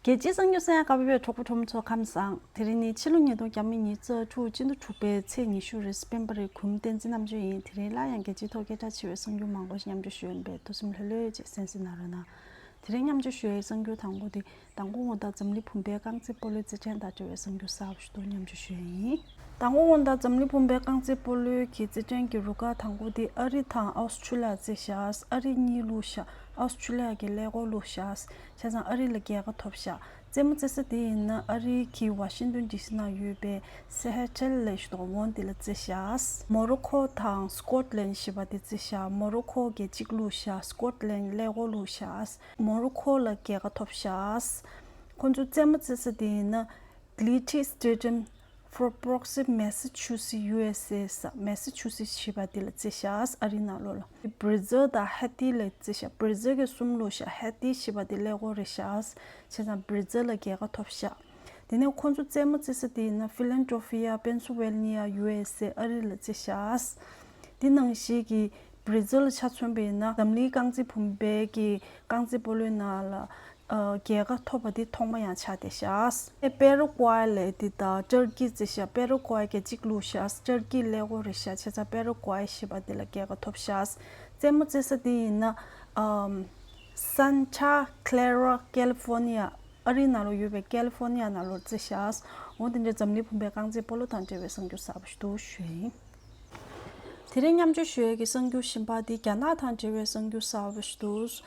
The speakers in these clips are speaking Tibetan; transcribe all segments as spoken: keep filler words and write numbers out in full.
རྒྱལ་སྤྱིའི་གསར་འགྱུར་གསན་ཡག་ག་པར་ཡོད། གྲོགས་པོ་གྲོགས་མོ་ཚོ་ཁམས་བཟང་། དེ་རིང་ནི་ཕྱི་ལོ་ཉིས་སྟོང་ཉི་ཤུ་རྩ་དྲུག་སྤྱི་ཟླ་དྲུག་པའི་ཚེས་ཉི་ཤུ་རེད། སྤེན་པ་རེད། གུས་མོ་བསྟན་འཛིན་རྣམ་དཔྱོད་ཡིན། དེ་རིང་སླར་ཡང་རྒྱལ་སྤྱིའི་ཐོག་སྐད་གྲགས་ཆེ་བའི་གསར་འགྱུར་མང་པོ་ཞིག་མཉམ་སྤྱོད་ཞུ་ཡིན་པས། ཐུགས་སེམས་ལྷོད་ལྷོད་བྱས་གསན་གཟིགས་གནང་རོགས་གནང་། དེ་རིང་མཉམ་སྤྱོད་ཞུ་ཡའི་གསར་འགྱུར་དང་པོ་དེ། མདང་དགོང་དགོང་དག་འཛམ་གླིང་བུམ་པའི་རྐང་རྩེད་སྤོ་ལོའི་རྩེད་འགྲན་དང་འབྲེལ་བའི་གསར་འགྱུར་གསར་པ་ཞིག་འདུག། མཉམ་སྤྱོད་ཞུ་ཡ་ཡིན། མདང་དགོང་དགོང་དག་འཛམ་གླིང་བུམ་པའི་རྐང་རྩེད་སྤོ་ལོའི་གི་རྩེད་འགྲན་གྱི་རུ་ཁག་དང་པོ་དེ་ཨ་རི་དང་ཨོ་སི་ཁྲུ་ལི་ཡ་རྩེས་བཞག། ཨ་རི་གཉིས་བླུགས་བཞག། ཨོ་སི་ཁྲུ་ལི་ཡ་གི་ཀླད་ཀོར་བླུགས་བཞག། བྱས་ཙང་ཨ་རི་ལ་རྒྱལ་ཁ་ཐོབ་བཞག། རྩེད་མོ་རྩེ་ས་དེ་ཡིན་ན་ཨ་རིའི་གི་ཝ་ཤིང་ཏོན་ཌི་སི་ནང་ཡོད་པའི་སེ་ཧེ་ཊལ་ལབ་ཞིག་འདུག། འོ་དེ་ལ་རྩེས་བཞག། མོ་རོ་ཁོ་དང་སི་ཀོཊ་ལན་ཞེས་པ་དེ་རྩེས་བཞག། མོ་རོ་ཁོ་གིས་གཅིག་བླུགས་བཞག། སི་ཀོཊ་ལན་ཀླད་ཀོར་བླུགས་བཞག། མོ་རོ་ཁོ་ལ་རྒྱལ་ཁ་ཐོབ་བཞག། ཁོ་ཚོའི་རྩེད་མོ་རྩེ་ས་དེ་ཡིན་ན་Delatte Stadium, Fort Bragg, Massachusetts, ཡུ་ཨེས་ཨེ་ཟེར། མེ་སི་ཆུ་སི་ཞེས་པ་དེ་ལ་རྩེས་བཞག། ཨ་རིའི་ནང་ལོགས་ལ། བྷི་ར་ཛིལ་དང་ཧེ་ཏི་ལ་རྩེས་བཞག། བྷི་ར་ཛིལ་གྱིས་གསུམ་བླུགས་བཞག། ཧེ་ཏི་ཞེས་པ་དེ་ཀླད་ཀོར་རེད་བཞག། བྱས་ཙང་བྷི་ར་ཛིལ་ལ་རྒྱལ་ཁ་ཐོབ་བཞག། དེ་ནས་ཁོ་ཚོ་རྩེད་མོ་རྩེ་ས་དེ་ཡིན་ན་ཕི་ལན་ཌོལ་ཕི་ཡ། པེན་སིལ་ཝེ་ནི་ཡ། ཡུ་ཨེས་ཨེ། ཨ་རི་ལ་རྩེས་བཞག། དེ་ནང་བཞིན་གྱི་བྷི་ར་ཛིལ་ལ་ཆ་མཚོན་པ་ཡིན་ན་འཛམ་གླིང་རྐང་རྩེད་བུམ་པའི་གི་རྐང་རྩེད་སྤོ་ལོའི་ནང་ལ་ཨ་རྒྱལ་ཁ་ཐོབ་པ་དེ་ཐོག་མ་ཡང་ཆགས་བསྡད་བཞག། པེ་ར་ཀུའེ་ལ་དེ་དང་ཏུར་ཀི་རྩེས་བཞག། པེ་ར་ཀུའེ་གིས་གཅིག་བླུགས་བཞག། ཏུར་ཀི་ཀླད་ཀོར་རེད་བཞག། བྱས་ཙང་པེ་ར་ཀུའེ་ཞེས་པ་དེ་ལ་རྒྱལ་ཁ་ཐོབ་བཞག། རྩེད་མོ་རྩེ་ས་དེ་ཡིན་ན་ཨམ་Santa Clara, California, ཨ་རིའི་ནང་ལོགས་ཡོད་པའི་ཀལ་ལི་ཧྥོར་ནི་ཡ་ནང་ལོགས་རྩེས་བཞག། འོ་དེ་འདྲའི་འཛམ་གླིང་བུམ་པའི་རྐང་རྩེད་སྤོ་ལོ་དང་འབྲེལ་བའི་གསར་འགྱུར་གསར་པ་ཞིག་འདུག་ཞུ་ཡིན། དེ་རིང་མཉམ་སྤྱོད་ཞུ་ཡས་ཀྱི་གསར་འགྱུར་གཞན་པ་འདི་རྒྱ་ནག་དང་འབྲེལ་བའི་གསར་འགྱུར་གསར་པ་ཞིག་འདུག།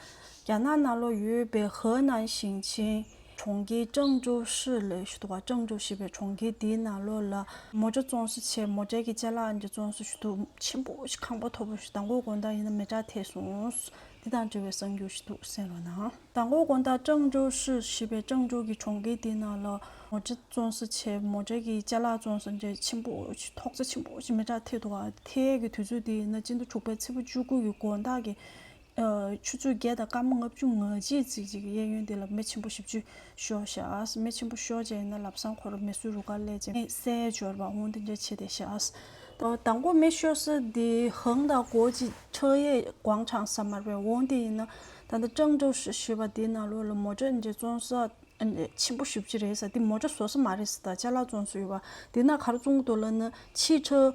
རྒྱ་ནག་ནང་ལོགས་ཡོད་པའི་ཧེ་ནན་ཞིང་ཆེན་གྲོང་ཁྱེར་ཀྲང་ཀྲོའུ་ཧྲི་ལབ་ཞིག་འདུག་ག། ཀྲང་ཀྲོའུ་ཞེས་པའི་གྲོང་ཁྱེར་འདིའི་ནང་ལོགས་ལ་མོ་ཊ་བཙོང་ས་བྱས། མོ་ཊའི་གི་ཅ་ལག་འདི་བཙོང་ས་ཞིག་འདུག། ཆེན་པོ་ཞིག་ཁང་པ་མཐོ་པོ་ཞིག་མདང་དགོང་དགོང་དག་ཡིན་ན་མེ་སྲེག་ཐེབས་སོང་། འདི་དང་འབྲེལ་བའི་གསར་འགྱུར་ཞིག་འདུག། གསན་རོགས་གནང་། མདང་དགོང་དགོང་དག་ཀྲང་ཀྲོའུ་ཧྲི་ཞེས་པའི་ཀྲང་ཀྲོའུ་གི་གྲོང་ཁྱེར་དེའི་ནང་ལ་མོ་ཊ་བཙོང་ས་བྱས། མོ་ཊའི་གི་ཅ་ལག་བཙོང་ས་འདྲ་ཆེན་པོ་ཞིག་ཐོག་རྩེག་ཆེན་པོ་ཞིག་མེ་སྲེག་ཐེབས་འདུག་ག། ཐེབས་ཀྱི་དུས་ཚོད་དེ་ཡིན་ན་སྤྱི་ཟླ་དྲུག་པའི་ཚེས་པ་བཅུ་དགུ་གི་དགོང་དག་གི་ཨ་ཆུ་ཚོད་བརྒྱད་དང་སྐར་མ་ལྔ་བཅུ་ང་གཅིག་ཙམ་ཅིག་གི་གཡས་གཡོན་དེ་ལ་མེ་ཆེན་པོ་ཞེ་པོ་ཅིག་ཤོར་བཞག། མེ་ཆེན་པོ་ཤོར་བྱས་ཡིན་ན་ལམ་སང་ཁོ་རང་མེ་གསོད་རུ་ཁག་སླེབས་བྱས་མེ་བསད་འབྱོར་བ་འོང་དེ་འདྲ་བྱས་བསྡད་བཞག། མདང་དགོང་མེ་ཤོར་ས་དེ་ཧང་དང་གོ་ཅི་ཁྲ་ཡེ་广场ཟེར་མ་རེད་པས། འོང་དེ་ཡིན་ན་ད་ལྟ་ཀྲང་ཀྲོའུ་ཧྲི་ཞེས་པ་དེའི་ནང་ལོགས་ལ་མོ་ཊ་འདྲ་བཙོང་ས་ཆེན་པོ་ཞེ་པོ་ཅིག་རེད་ཟེར། དེ་མོ་ཊ་བཟོ་ས་མ་རེད་ཟེར། ད་ཅ་ལག་བཙོང་ས་ཡོད་པ། དེ་ན་ག་རེ་བཙོང་གི་འདུག་ལབ་ན་汽车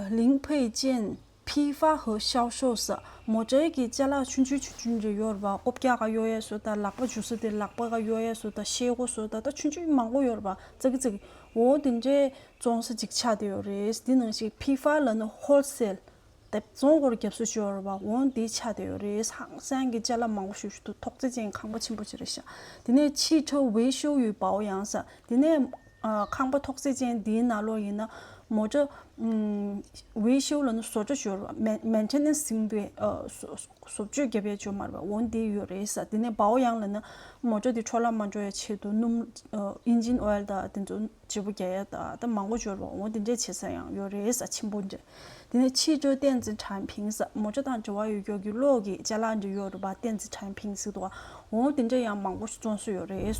零配件 批发和销售ཟེར། མོ་ཊའི་གི་ཅ་ལག་ཆུང་ཆུང་ཆུང་ཆུང་འདྲ་ཡོད་རེད་པ། རྐུབ་བཀྱག་ག་གཡོག་ཡས་བཟོ་ད། ལག་པ་འཇུ་ས་དེ་ལག་པ་ག་གཡོག་ཡས་བཟོ་ད། ཤེལ་སྒོ་བཟོ་ད། ད་ཆུང་ཆུང་མང་པོ་ཡོད་རེད་པ། ཙག་གི་ཙག་གི། འོ་དེ་འདྲའི་བཙོང་ས་ཅིག་ཆགས་བསྡད་ཡོད་རེད། དེ་ནང་བཞིན་批发ལབ་ན་ཧོལ་སེལ། དེ་བཙོང་སྒོར་རྒྱབ་ས་ཅིག་ཡོད་རེད་པ། འོ་དེ་ཆགས་བསྡད་ཡོད་རེད། ཧང་སང་གི་ཅ་ལག་མང་པོ་ཞེ་པོ་ཅིག་འདུག། ཐོག་རྩེག་ཅན་ཁང་པ་ཆེན་པོ་ཅིག་རེད་ཤག། དེ་ནས汽车维修与保养ཟེར། དེ་ནས་ཨ་ཁང་པ་ཐོག་རྩེག་ཅན་འདིའི་ནང་ལོགས་ཡིན་ན་མོ་ཊ་ཨམ་维修ལབ་ན་བཟོ་གྲྭ་ཞིག་ཡོད་རེད་པ། མེན་མེན་ཊེ་ནན་སི་ཟེར་བའི་ཨ་བཟོ་བཟོ་བཅོས་རྒྱབ་ཡས་ཅིག་ཡོད་མ་རེད་པ། འོ་འདི་ཡོད་རེད་ཤག། དེ་ནས་保养ལབ་ན་མོ་ཊ་དེ་འཕྲོ་བརླག་མ་འགྲོ་ཡས་ཆེད་དུ་སྣུམ་ཨ་engine oil དང་དེ་ཚོ་བརྗེ་པོ་རྒྱག་ཡས་དང་ད་མང་པོ་ཅིག་ཡོད་རེད་པ། འོ་དེ་འདྲས་བྱེད་ས་ཡང་ཡོད་རེད་ཤག། ཆེན་པོ་འདྲ། དེ་ནས汽车电子产品ཟེར། མོ་ཊ་དང་འབྲེལ་བ་ཡོད་ཀྱོག་གི་གློག་གི་ཅ་ལག་འདྲ་ཡོད་རེད་པ། 电子产品ཟེར་འདུག་ག། འོ་དེ་འདྲ་ཡང་མང་པོ་ཞིག་བཙོང་ས་ཡོད་རེད།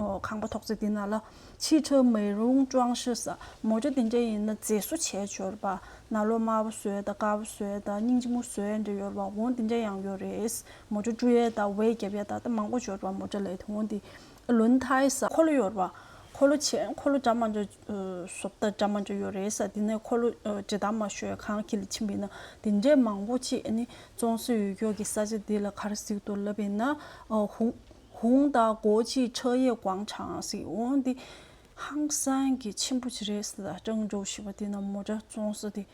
ཨོ་ཁང་པ་ཐོག་རྩེག་དེ་ནང་ལ་汽车美容装饰ཟེར། མོ་ཊ་དེ་འདྲ་ཡིན་ན་མཛེས་བཟོ་བྱས་ཡོད་རེད་པ། ནང་ལོགས་དམར་པོ་བཟོས་དང་དཀར་པོ་བཟོས་དང་སྙིང་རྗེ་མོ་བཟོས་འདྲ་ཡོད་རེད་པ། འོ་དེ་འདྲ་ཡང་ཡོད་རེད། མོ་ཊ་བཀྲུ་ཡས་དང་འོའི་རྒྱབ་ཡས་དང་ད་མང་པོ་ཡོད་རེད་པ། མོ་ཊ་ལས་དེ་འོ་དེ། 轮胎ཟེར། འཁོར་ལོ་ཡོད་རེད་པ། འཁོར་ལོ་ཆེ་འཁོར་ལོ་འདྲ་མི་འདྲ་ཨ་བཟོ་ལྟ་འདྲ་མི་འདྲ་ཡོད་རེད་ཤག། དེ་ནས་འཁོར་ལོ་ཨ་འདྲ་མི་འདྲ་ཤོས་གང་གི་ལ་ཕྱིན་པ་ཡིན་ན་དེ་འདྲས་མང་པོ་ཅིག་ཨ་ནི་བཙོང་ས་ཡོད་ཀྱོག་གི་ས་ཆ་དེ་ལ་ག་རེ་ཟེར་གྱི་འདུག་ལབ་པ་ཡིན་ན་ཨ་红红的国际车业广场ཟེར། འོ་འདི་ཧང་སང་གི་ཆེན་པོ་ཅིག་རེད་ཟེར། ཀྲང་ཀྲོའུ་ཞེས་པ་དེ་ན་མོ་ཊ་བཙོང་ས་དེ།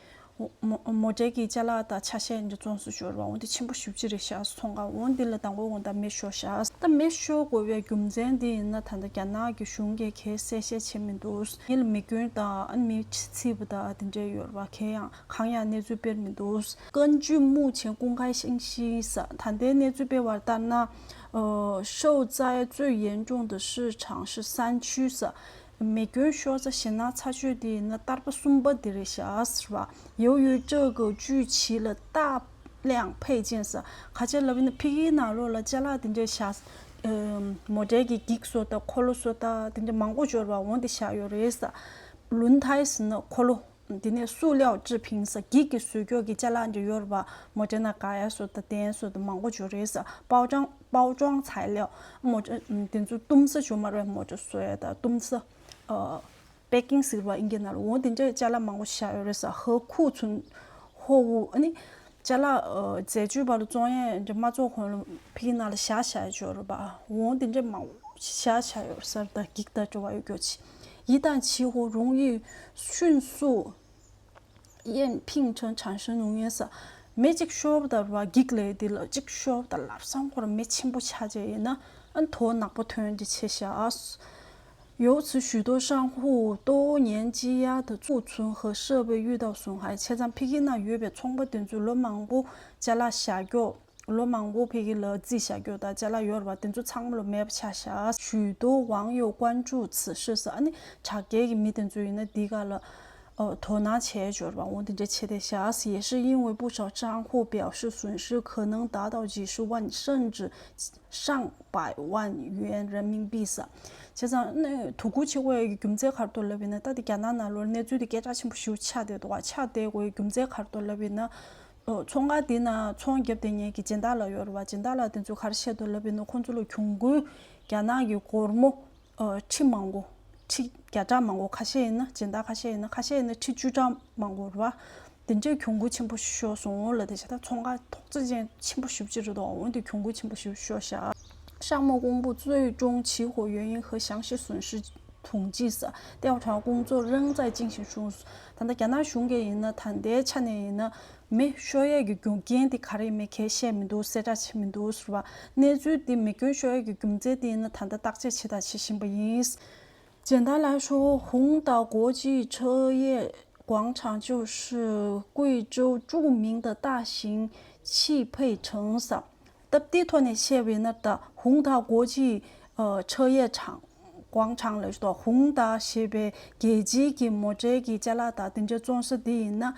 མོ་མོ་ཊའི་གི་ཅ་ལག་དང་ཆ་ཤས་འདི་བཙོང་ས་ཤོར་བ་འོ་འདི་ཆེན་པོ་ཞེ་པོ་ཅིག་རེད་ཤག། ཚོང་ཁང་འོ་འདི་ལ་མདང་དགོང་དགོང་དག་མེ་ཤོར་ཤག། ད་མེ་ཤོར་དགོས་པའི་རྒྱུ་མཚན་འདི་ཡིན་ན་ད་ལྟ་རྒྱ་ནག་གི་གཞུང་གིས་གའི་གསལ་བཤད་བྱས་མི་འདུག། ངེད་ལ་མེ་སྐྱོན་དང་ཨ་ནི་མེ་ཚིག་པ་དང་དེ་འདྲས་ཡོད་རེད་པ། གའི་ཡང་གང་ཡང་གནས་ཚུལ་སྤེལ་མི་འདུག། 根据目前公开信息ཟེར། ད་ལྟའི་གནས་ཚུལ་སྤེལ་བ་ལྟར་ན། 呃，受灾最严重的市场是山区ཟེར། མེ་སྐྱོན་ཤོར་ས་ཞེད་སྣང་ཚ་ཤོས་དེ་ཡིན་ན་ཏར་པ་གསུམ་པ་དེ་རེད་ཤག་ཟེར་བ། 由于这个聚集了大量配件ཟེར། ག་ཅི་ལབ་ན་ཕ་གིའི་ནང་ལོགས་ལ་ཅ་ལག་དེ་འདྲས་བཞག། ཨ་མོ་ཊའི་གི་འགྱིག་བཟོ་ལྟ་འཁོར་ལོ་བཟོ་ལྟ་དེ་འདྲས་མང་པོ་འབྱོར་བ་འོང་དེ་བཞག་ཡོད་རེད་ཟེར། 轮胎ཟེར་ན་འཁོར་ལོ། དེ་ནས་塑料制品ཟེར་འགྱིག་གིས་བཟོས་ཀྱོག་གི་ཅ་ལག་འདྲ་ཡོད་རེད་པ། མོ་ཊའི་ནང་ག་ཡ་བཟོ་དང་གདན་བཟོ་དང་མང་པོ་ཅིག་ཡོད་རེད་ཟེར། 包装 包装材料 མོ་ཊ་དེ་ཚོ་བཏུམ་ས་ཅིག་ཡོད་མ་རེད། མོ་ཊ་བཟོ་ཡ་དང་བཏུམ་ས། པེ་ཀིང་ཟེར་བ་ཨིན་སྐད་ནང་ལ། འོ་དེ་འདྲའི་ཅ་ལག་མང་པོ་བཞག་ཡོད་རེད་ཟེར། 和库存货物 ཨ་ནི་ཅ་ལག་ཨ་འཛད་སྤྱོད་པ་ལ་བཙོང་ཡས་འདྲ་མ་བཙོང་གོང་ལ་ཕ་གི་ནང་ལ་བཞག་བཞག་ཡོད་རེད་པ། འོ་དེ་འདྲའི་མང་པོ་བཞག་བཞག་ཡོད་ཟེར། ད་འགྱིག་དང་འབྲེལ་བ་ཡོད་ཀྱོག་ཅིག 一旦起火，容易迅速演变成产生浓烟 ཟེར། མེ་གཅིག་ཤོར་བ་དང་ར་འགྱིག་ལས་དེ་ལ་གཅིག་ཤོར་བ་དང་ལབ་སང་ཁོ་ར་མེ་ཆེན་པོ་ཆགས་བྱས་ཡིན་ན། ཨ་ནི་དོ་ནག་པོ་ཐོན་འདི་ཆེ་ཤག 由此，许多商户多年积压的库存和设备遇到损害。 བྱས་ཙང་ཕ་གི་ནང་ཡོད་པའི་ཚོང་པ་དེ་ཚོ་ལོ་མང་པོ་ཅ་ལག་བཞག་ཀྱོག་ལོ་མང་པོ་ཕ་གི་ལ་རྩིས་བཞག་ཀྱོག་དང་ཅ་ལག་ཡོད་རེད་པ། དེ་ཚོ་ཚང་མ་ལོ་མེད་པ་ཆགས་ཤག 许多网友关注此事 ཟེར། ཨ་ནི་དྲ་རྒྱའི་གི་མི་དེ་ཚོ་ཡིན་ན་འདི་ག་ལ་ཨོ་དོ་སྣང་བྱས་ཡོད་རེད་པ། འོ་དེ་འདྲ་བྱས་ཏེ་བཞག 也是因为不少商户表示损失可能达到几十万甚至上百万元人民币 ཟེར། བྱས་ཙང་ནི་དོ་ཁུར་བྱེད་དགོས་ཡ་གི་རྒྱུ་མཚན་ག་རེ་འདུག་ལབ་ཡིན་ན། ད་དེ་རྒྱ་ནག་ནང་ལོགས་གནས་ཚུལ་དེ་སྐད་གྲགས་ཆེན་པོ་ཞེ་པོ་ཆགས་བསྡད་འདུག་ག་ཆགས་བསྡད་དགོས་ཡ་རྒྱུ་མཚན་ག་རེ་འདུག་ལབ་ཡིན་ན། ཨོ་ཚོང་ཁང་དེ་ནང་ཚོང་རྒྱབ་བསྡད་མཁན་གྱི་སྦྱིན་བདག་ལགས་ཡོད་རེད་པ། སྦྱིན་བདག་ལགས་དེ་ཚོས་ག་རེ་བཤད་འདུག་ལབ་ཡིན་ན། ཁོང་ཚོ་ལ་གྱོང་གུན་རྒྱ་ནག་གི་སྒོར་མོ་ཨོ་ཁྲི་མང་པོ། ཁྲི་བརྒྱ་ཕྲག་མང་པོ། ཁ་ཤས་ཡིན་ན་སྦྱིན་བདག་ཁ་ཤས་ཡིན་ན། ཁ་ཤས་ཡིན་ན་ཁྲི་བཅུ་ཕྲག་མང་པོ་རེད་པ། དེ་འདྲའི་གྱོང་གུན་ཆེན་པོ་ཤོར་སོང་ལབ་དེ་བྱས། ད་ཚོང་ཁང་ཐོག་རྩེག་ཅན་ཆེན་པོ་ཞེ་པོ་ཅིག་རེད་འདུག་འོན་ཏེ་གྱོང་གུན་ཆེན་པོ་ཞེ་པོ་ཤོར་ཤག 项目公布最终起火原因和详细损失统计 ཟེར། 调查工作仍在进行中。 ད་ལྟ་རྒྱ་ནག་གཞུང་གིས་ཡིན་ན་ད་ལྟའི་ཆ་ནས་ཡིན་ན་མེ་ཤོར་ཡས་ཀྱི་རྒྱུ་རྐྱེན་དེ་ག་རེ་ཡིན་མིན་གས་བཤད་མི་འདུག་གསལ་བསྒྲགས་བྱས་མི་འདུག་ཟེར་བ། གནས་ཚུལ་དེ་མེ་སྐྱོན་ཤོར་ཡས་ཀྱི་རྒྱུ་མཚན་དེ་ཡིན་ན་ད་ལྟ་བརྟག་དཔྱད་བྱས་དང་བྱེད་བཞིན་པ་ཡིན། 简单来说，宏达国际车业广场就是贵州著名的大型汽配城 ཟེར། སྟབས་བདེའི་ཐོག་ནས་བཤད་པ་ཡིན་ན། ད་宏达国际呃车业场广场 ལབ་ཤག 宏达 ཞེས་པའི་རྒྱལ་སྤྱིའི་གི་མོ་ཊའི་གི་ཅ་ལག་དང་དེ་འདྲའི་བཙོང་ས་དེ་ཡིན་ན།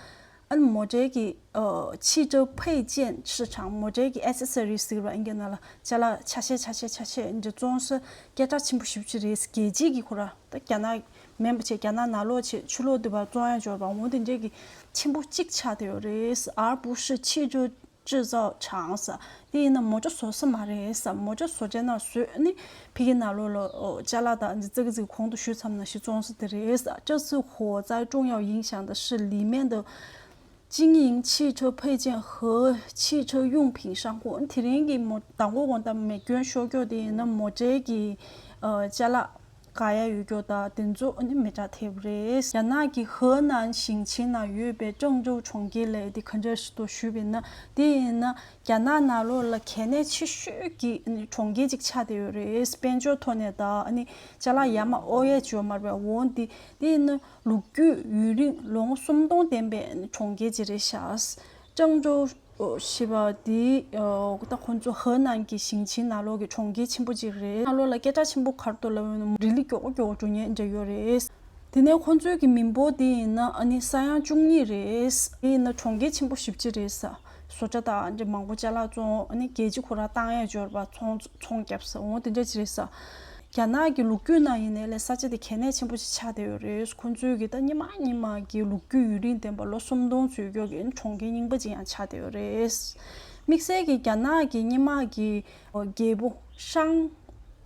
ཨ་ནི་མོ་ཊའི་གི་ཨ་汽车配件市场 མོ་ཊའི་གི་ཨེག་སེ་སོ་རི་ཟེར་བ་ཨིན་སྐད་ནང་ལ། ཅ་ལག་ཆ་ཤས་ཆ་ཤས་ཆ་ཤས་འདི་བཙོང་ས་སྐད་གྲགས་ཆེན་པོ་ཞེ་པོ་ཅིག་རེད། རྒྱལ་སྤྱིའི་གི་ཁོ་ར་ད་རྒྱ་ནག་མིན་པ་བྱས། རྒྱ་ནག་ནང་ལོགས་བྱས་ཕྱི་ལོགས་དུ་བ་བཙོང་ཡ་འབྱོར་པ་འོ་དེ་འདྲའི་གི་ཆེན་པོ་གཅིག་ཆགས་བསྡད་ཡོད་རེད། 而不是汽车制造厂 ཟེར། དེ་ཡིན་ན་མོ་ཊ་བཟོ་ས་མ་རེད་ཟེར། མོ་ཊ་བཟོ་གྲྭའི་ནང་བཟོས་ནི་ཕ་གི་ནང་ལོགས་ལ་ཨོ་ཅ་ལག་དང་ཙི་གི་ཙི་གི་གོང་དུ་ཞུས་ཙམ་ནང་བཞིན་བཙོང་ས་དེ་རེད་ཟེར། 这次火灾重要影响的是里面的经营汽车配件和汽车用品商户。 དེ་རིང་གི་མོ་མདང་དགོང་དགོང་དག་མེ་སྐྱོན་ཤོར་ཀྱོག་དེ་ཡིན་ན་མོ་ཊའི་གི་ཨ་ཅ་ལག་ག་ཡ་ཡོད་ཀྱོག་དང་དེ་ཚོ་ཨ་ནི་མེ་སྲེག་ཐེབས་རེད། རྒྱ་ནག་གི་河南省旗ནང་ཡོད་པའི郑州གྲོང་ཁྱེར་ལ་དེ་ག་འདྲ་ཞིག་འདུག་ཞུས་པ་ཡིན་ན། དེ་ཡིན་ན་རྒྱ་ནག་ནང་ལོགས་ལ་གལ་གནད་ཆེ་ཤོས་ཀྱི་ཨ་ནི་གྲོང་ཁྱེར་ཅིག་ཆགས་བསྡད་ཡོད་རེད། དཔལ་འབྱོར་ཐོག་ནས་དང་ཨ་ནི་ཅ་ལག་ཡར་མར་དབོར་ཡས་ཅིག་ཡོད་མ་རེད་པས། འོ་དེ་དེ་ཡིན་ན་ལོ་རྒྱུས་ཡུན་རིང་ལོ་ངོ་སུམ་སྟོང་ལྡན་པའི་གྲོང་ཁྱེར་ཅིག་རེད་ཤག 郑州ཞེས་པ་དེ་ད་ཁོང་ཚོ་河南གི་ཞིང་ཆེན་ནང་ལོགས་ཀྱི་གྲོང་ཁྱེར་ཆེན་པོ་ཅིག་རེད། ནང་ལོགས་ལ་སྐད་གྲགས་ཆེན་པོ་ག་རེ་འདུག་ལབ་ན་རི་ལི་མགྱོགས་པོ་མགྱོགས་པོ་འགྲོ་མཁན་འདྲ་ཡོད་རེད། དེ་ནས་ཁོང་ཚོའི་གི་མི་འབོར་དེ་ཡིན་ན་ཨ་ནི་ས་ཡ་བཅུ་གཉིས་རེད། དེ་ཡིན་ན་གྲོང་ཁྱེར་ཆེན་པོ་ཞེ་པོ་ཅིག་རེད་ཟེར། བཟོ་གྲྭ་དང་འདྲ་མང་པོ་ཅ་ལག་བཙོང་། ཨ་ནི་རྒྱལ་སྤྱི་ཁོ་རང་བཏང་ཡས་འབྱོར་པ་ཚོང་ཚོང་བརྒྱབ་ཟེར། འོ་དེ་འདྲ་ཅིག་རེད་ཟེར། རྒྱ་ནག་གི་ལོ་རྒྱུས་ནང་ཡིན་ནའི་ལས་ས་ཆ་དེ་གལ་གནད་ཆེན་པོ་ཞིག་ཆགས་བསྡད་ཡོད་རེད། ཁོང་ཚོའི་གི་ད་སྔོན་མ་སྔོན་མ་གི་ལོ་རྒྱུས་ཡུན་རིང་ལྡན་པ་ལོ་སུམ་སྟོང་ཚུད་ཀྱོག་གི་གྲོང་ཁྱེར་རྙིང་པ་ཅིག་ཡང་ཆགས་བསྡད་ཡོད་རེད། དམིགས་བསལ་གྱི་རྒྱ་ནག་གི་སྔོན་མ་གི་རྒྱལ་པོ་ཧྲང་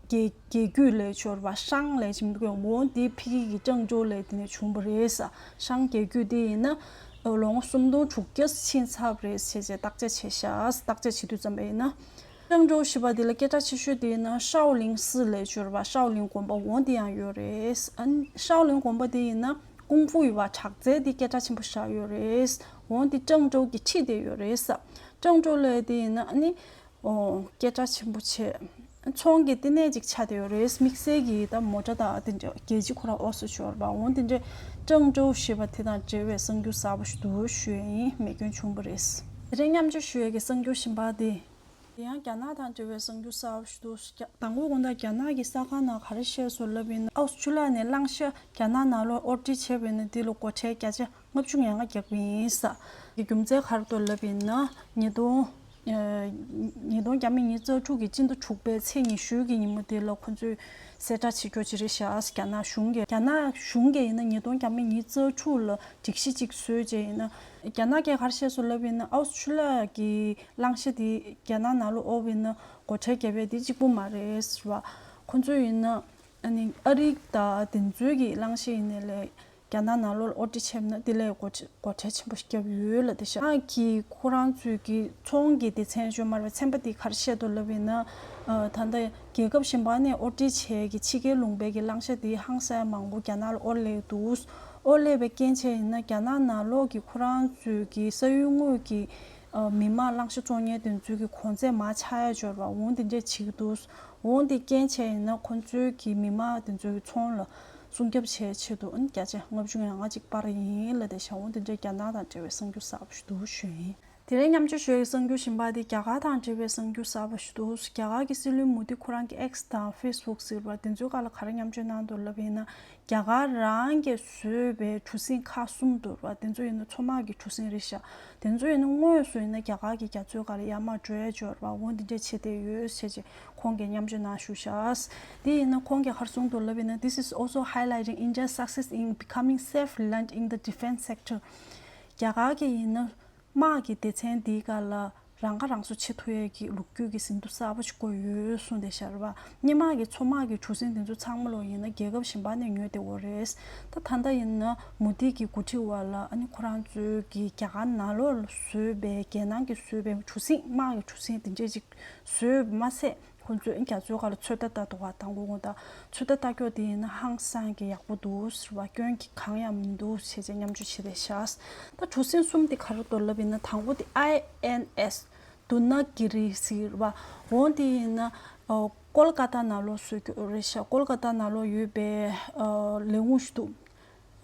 རྒྱལ་རྒྱལ་རྒྱུད་ལས་ཤོར་བ་ཧྲང་ལབ་ཀྱི་མི་འདུག་གས། འོ་དེ་ཕ་གི་གི་ཀྲང་ཀྲོའུ་ལབ་དེ་ནས་བྱུང་བ་རེད་ཟེར། ཧྲང་རྒྱལ་རྒྱུད་དེ་ཡིན་ན་ལོ་ངོ་སུམ་སྟོང་དྲུག་བརྒྱ་ཕྱིན་ཚར་བ་རེད་ཟེར་བྱས་བརྟག་དཔྱད་བྱས་ཤག་བརྟག་དཔྱད་བྱེད་དུས་ཙམ་པ་ཡིན་ན། ཀྲང་ཀྲོའུ་ཞེས་པ་དེ་ལ་སྐད་གྲགས་ཆེ་ཤོས་དེ་ཡིན་ན་ཤའོ་ལིང་སི་ལབ་ཀྱི་ཡོད་རེད་པ། ཤའོ་ལིང་དགོན་པ་འོ་དེ་ཡང་ཡོད་རེད། ཨ་ནི་ཤའོ་ལིང་དགོན་པ་དེ་ཡིན་ན་ཀུང་ཧྥུ་ཡོད་པ། དྲག་རྩལ་དེ་སྐད་གྲགས་ཆེན་པོ་ཞིག་ཡོད་རེད། འོ་དེ་ཀྲང་ཀྲོའུ་གི་ཁྲིད་དེ་ཡོད་རེད་ཟེར། ཀྲང་ཀྲོའུ་ལབ་དེ་ཡིན་ན་ཨ་ནི་ཨོ་སྐད་གྲགས་ཆེན་པོ་བྱས། ཚོང་གི་ལྟེ་གནས་ཅིག་ཆགས་བསྡད་ཡོད་རེད། དམིགས་བསལ་གྱི་ད་མོ་ཊ་དང་དེ་འདྲ་རྒྱལ་སྤྱི་ཁོ་རང་དབོར་ས་ཅིག་ཡོད་རེད་པ། འོ་དེ་འདྲའི་ཀྲང་ཀྲོའུ་ཞེས་པ་དེ་དང་འབྲེལ་བའི་གསར་འགྱུར་གསར་པ་ཞིག་འདུག་ཞུ་ཡ་ཡིན། མེ་སྐྱོན་བྱུང་བ་རེད། དེ་རིང་མཉམ་སྤྱོད་ཞུ་ཡས་ཀྱི་གསར་འགྱུར་གཞན་པ་དེ། དེ་ཡང་རྒྱ་ནག་དང་འབྲེལ་བའི་གསར་འགྱུར་གསར་པ་ཞིག་འདུག་མདང་དགོང་དགོང་དག་རྒྱ་ནག་གི་གསར་ཁང་ནང་ག་རེ་བཤད་སོང་ལབ་ཡིན་ན། ཨའུ་སི་ཁྲུ་ལི་ཡ་ནས་གླང་ཤ་རྒྱ་ནག་ནང་ལོགས་དབོར་འདྲེན་བྱས་པ་ཡིན་ན་དེ་ལ་སྒོ་ཁྲལ་བརྒྱ་ཆ་ལྔ་བཅུ་ང་ལྔ་རྒྱག་གི་ཡིན་ཟེར། དེ་རྒྱུ་མཚན་ག་རེ་འདུག་ལབ་ཡིན་ན། ཉིས་སྟོང་ ཉིས་སྟོང་བརྒྱ་མེད་ཉི་ཤུ་རྩ་དྲུག་གི་སྤྱི་ཟླ་དྲུག་པའི་ཚེས་ཉི་ཤུ་གི་ཉིན་མོ་དེ་ལ་ཁོ་ཚོས་གསལ་བསྒྲགས་བྱེད་རྒྱུ་ཅིག་རེད་ཤག་རྒྱ་ནག་གཞུང་གིས། རྒྱ་ནག་གཞུང་གིས་ཡིན་ན་ཉིས་སྟོང་བརྒྱ་མེད་ཉི་ཤུ་རྩ་དྲུག་ལ་སྒྲིག་གཞི་ཅིག་བཟོས་རྗེས་ཡིན་ན། རྒྱ་ནག་གིས་ག་རེ་བཤད་སོང་ལབ་ཡིན་ན། ཨའུ་སི་ཁྲུ་ལི་ཡ་གི་གླེང་གཞི་དེ་རྒྱ་ནག་ནང་ལོགས་འོག་ཡིན་ན་སྒོ་ཁྲལ་བརྒྱབ་ཡས་དེ་གཅིག་པུ་མ་རེད་ཟེར་བ། ཁོ་ཚོས་ཡིན་ན་ཨ་ནི་ཨ་རི་དང་དེ་ཚོའི་གི་གླེང་གཞི་ཡིན་ནའི་ལས། རྒྱ་ནག་ནང་ལོགས་ལ་དབོར་འདྲེན་བྱས་ན་དེ་ལས་སྒོ་ཁྲལ་སྒོ་ཁྲལ་ཆེན་པོ་ཞིག་བརྒྱབ་ཡོད་ལབ་བསྡད་ཤག་ཨ་གི་ཁོ་རང་ཚོའི་གི་ཚོང་གི་སྡེ་ཚན་ཡོད་མ་རེད་པས། ཚན་པ་དེ་ག་རེ་བཤད་འདུག་ལབ་ཡིན་ན། ཨ་ད་ལྟ་རྒྱལ་ཁབ་གཞན་པ་ནས་དབོར་འདྲེན་བྱས་ཀྱི་ཕྱི་རྒྱལ་ལུང་པའི་གི་གླེང་གཞི་དེ་ཧང་སང་མང་པོ་རྒྱ་ནག་ལ་དབོར་སླེབས་འདུག་དབོར་སླེབས་པའི་རྐྱེན་བྱས་ཡིན་ན་རྒྱ་ནག་ནང་ལོགས་ཀྱི་ཁོ་རང་ཚོའི་གི་ས་ཡུལ་དངོས་ཀྱི་ཨ་མི་མང་གླེང་གཞི་བཙོང་མཁན་དེ་ཚོའི་གི་གོང་ཚད་མར་ཆག་ཡ་འབྱོར་བ་འོང་དེ་འདྲས་བྱེད་ཀྱི་འདུག་འོང་དེ་རྐྱེན་བྱས་ཡིན་ན་ཁོ་ཚོའི་གི་མི་མང་དེ་ཚོའི་གི་ཚོང་ལ་སྲུང་སྐྱོབ་བྱེད་ཆེད་དུ་ཨ་ནི་བརྒྱ་ཆ་ལྔ་བཅུ་ང་ལྔ་ཅིག་སྤར་ཡིན་ལབ་བསྡད་ཤག་འོང་དེ་འདྲའི་རྒྱ་ནག་དང་འབྲེལ་བའི་གསར་འགྱུར་གསར་པ་ཞིག་འདུག་ཞུས་ཡིན། དེ་རིང་མཉམ་སྤྱོད་ཞུ་ཡའི་གསར་འགྱུར་གཞན་པ་དེ་རྒྱ་གར་དང་འབྲེལ་བའི་གསར་འགྱུར་གསར་པ་ཞིག་འདུག་རྒྱ་གར་གྱི་སྲིད་བློན་མོ་དི་ཁོ་རང་གི་X་དང་Facebook་ཟེར་བ་དེ་ཚོའི་སྒང་ལ་ག་རེ་མཉམ་སྤྱོད་གནང་འདུག་ལབ་ཡིན་ན། རྒྱ་གར་རང་གིས་བཟོས་པའི་གྲུ་གཟིངས་ཁག་གསུམ་འདུག་པ། དེ་ཚོ་ཡིན་ན་མཚོ་དམག་གི་གྲུ་གཟིངས་རེད་ཤག་དེ་ཚོ་ཡིན་ན་དངོས་སུ་ཡིན་ན་རྒྱ་གར་གྱི་རྒྱ་མཚོའི་སྒང་ལ་ཡར་མར་འགྲོ་ཡ་འབྱོར་བ་འོང་དེ་འདྲས་བྱས་བསྡད་ཡོད་ཟེར་བྱས་ཁོང་གིས་མཉམ་སྤྱོད་གནང་བཞུགས་ཤག་དེ་ཡིན་ན་ཁོང་གིས་ག་རེ་གསུངས་འདུག་ལབ་ཡིན་ན། This is also highlighting India's success in becoming self-reliant in the defense sector. རྒྱ་གར་གྱི་ཡིན་ན། དམག་གི་སྡེ་ཚན་འདིའི་སྒང་ལ་རང་ཁ་རང་གསོ་བྱེད་ཐུབ་ཡས་ཀྱི་ལོ་རྒྱུས་ཀྱི་ཟིན་ཐོ་གསར་པ་ཞིག་བཀོད་ཡོད་གསུངས་བསྡད་ཤག་རེད་པ། སྔོན་མ་གི་མཚོ་དམག་གི་གྲུ་གཟིངས་དེ་ཚོ་ཚང་མ་ལོག་ཡིན་ན་རྒྱལ་ཁབ་གཞན་པ་ནས་ཉོས་བསྡད་ཡོད་རེད། ད་ད་ལྟ་ཡིན་ན་མོ་དི་གི་འགོ་ཁྲིད་འོག་ལ་ཨ་ནི་ཁོ་རང་ཚོའི་གི་རྒྱ་གར་ནང་ལོགས་ལ་བཟོས་པའི་རྒྱལ་ནང་གི་བཟོས་པའི་གྲུ་གཟིངས་དམག་གི་གྲུ་གཟིངས་དེ་འདྲས་ཅིག་བཟོས་མ་ཟད། ཁོང་ཚོས་རྒྱ་མཚོའི་སྒང་ལ་ཚོད་ལྟ་ལྟ་འདུག་ག་དང་པོ་ངོ་ད་ཚོད་ལྟ་ལྟ་རྒྱུ་དེ་ཡིན་ན་ཧང་སང་གི་ཡག་པོ་འདུག་ཟེར་བ། སྐྱོན་གྱི་གང་ཡང་མི་འདུག་བྱས་བྱས་མཉམ་སྤྱོད་བྱས་བསྡད་ཤག་ད་གྲུ་གཟིངས་གསུམ་དེ་ག་རེ་འདུག་ལབ་ཡིན་ན། དང་པོ་དེ་ཨའི་ཨེན་ཨེས་དུ་ན་གི་རི་ཟེར་བ། འོ་དེ་ཡིན་ན་ཨ་ཀོལ་ཀ་ཏ་ནང་ལོགས་བཟོས་རྒྱུ་རེད་ཤག་ཀོལ་ཀ་ཏ་ནང་ལོགས་ཡོད་པའི་ཨ་ལས་ཁུངས་ཤིག་འདུག་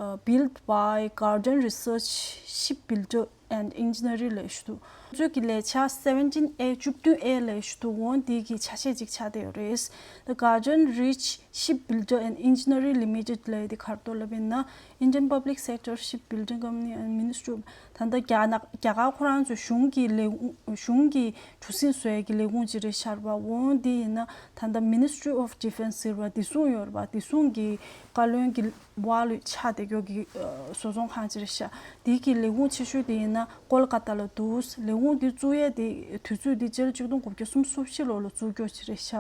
ཨ་Built by Guardian Research Shipbuilder and Engineering ལབ་ཞིག་འདུག་ཁོ་ཚོའི་གི་ལས་འཆར་seventeen A བཅུ་བདུན་A ལབ་ཞིག་འདུག་འོ་འདི་གི་ཆ་ཤས་ཅིག་ཆགས་བསྡད་ཡོད་རེད། The Guardian Reach Shipbuilder and Engineering Limited ལབ་དེ་ག་རེ་འདུག་ལབ་ཡིན་ན། Indian Public Sector Shipbuilding Company and Ministry of ད་ལྟ་རྒྱ་ནག་རྒྱ་གར་ཁོ་རང་ཚོའི་གཞུང་གི་ལས་གཞུང་གི་གྲུ་གཟིངས་བཟོ་ཡས་ཀྱི་ལས་ཁུངས་ཅིག་རེད་ཤག་རེད་པ། འོ་འདི་ཡིན་ན་ད་ལྟ་Ministry of Defence ཟེར་བ་བདེ་སྲུང་ཡོད་རེད་པ། བདེ་སྲུང་གི་བཀའ་བློན་གྱི་བ་ལུས་ཆགས་བསྡད་རྒྱུ་གི་ཨ་བཟོ་ཚོང་ཁང་ཅིག་རེད་ཤག་དེ་གི་ལས་ཁུངས་ཆེ་ཤོས་དེ་ཡིན་ན་ཀོལ་ཀ་ཏ་ལ་འདུག་ལས་ཁུངས་དེ་བཙུགས་ཡས་དེ་དུས་ཚོད་དེ་སྤྱི་ལོ་ཆིག་སྟོང་དགུ་བརྒྱ་སུམ་ཅུ་སོ་བཞི་ལོ་ལ་བཙུགས་རྒྱུ་ཅིག་རེད་ཤག་